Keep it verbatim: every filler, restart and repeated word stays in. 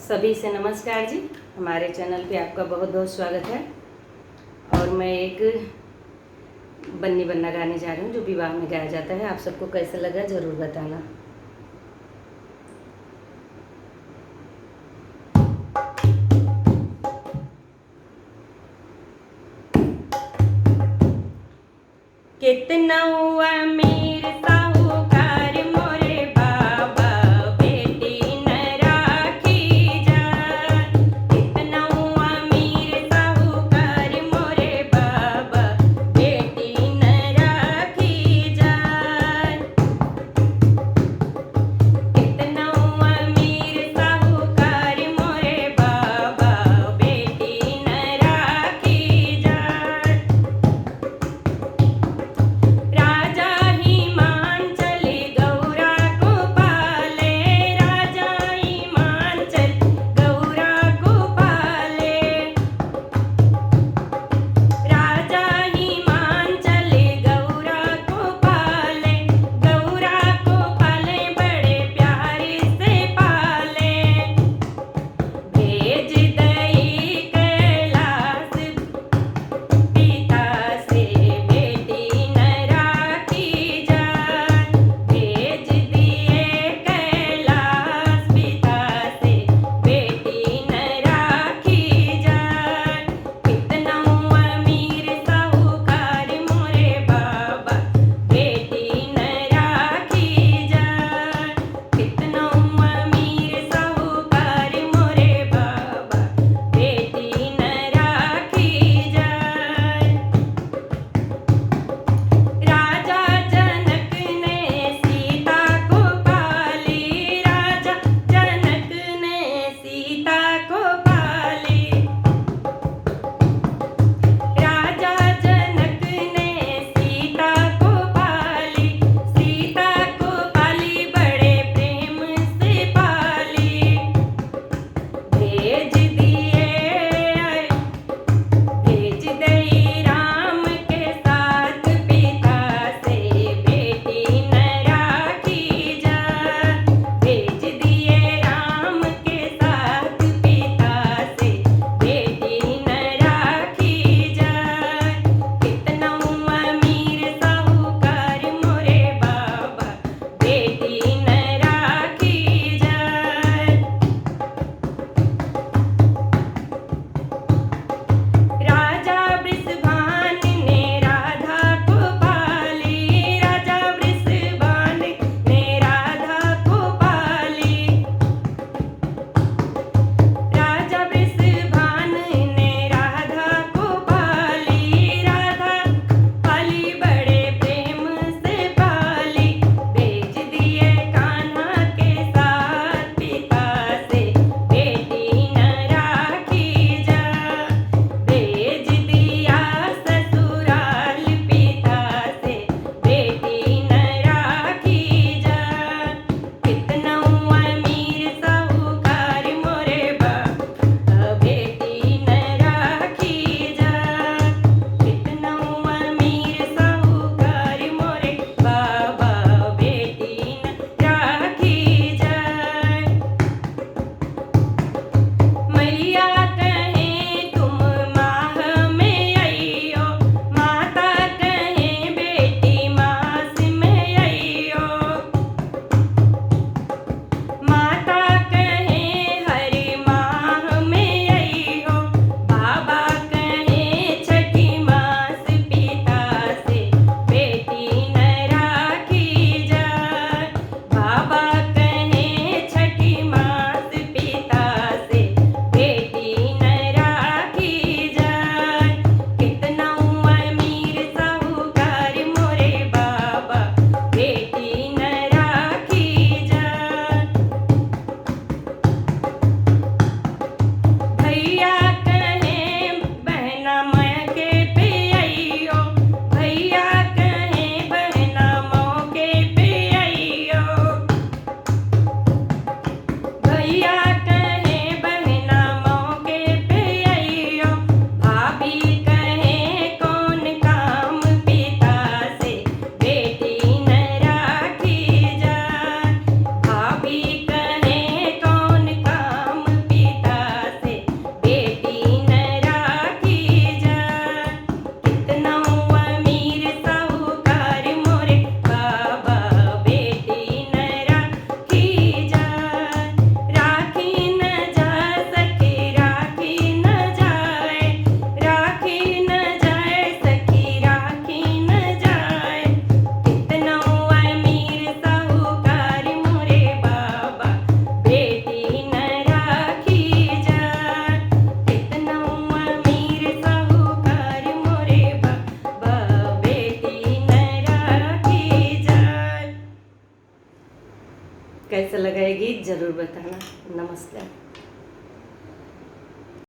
सभी से नमस्कार जी, हमारे चैनल पे आपका बहुत बहुत स्वागत है। और मैं एक बन्नी बन्ना गाने जा रही हूँ जो विवाह में गाया जाता है। आप सबको कैसा लगा, जरूर बताना। कितना अमीर साहूकार मोरे बाबा, बेटी न राखी जान। कितना अमीर साहूकार मोरे बाबा, बेटी न राखी जान। कितना अमीर साहूकार मोरे बाबा, बेटी न राखी जान। राजा ही कैसा लगा ये गीत जरूर बताना। नमस्कार।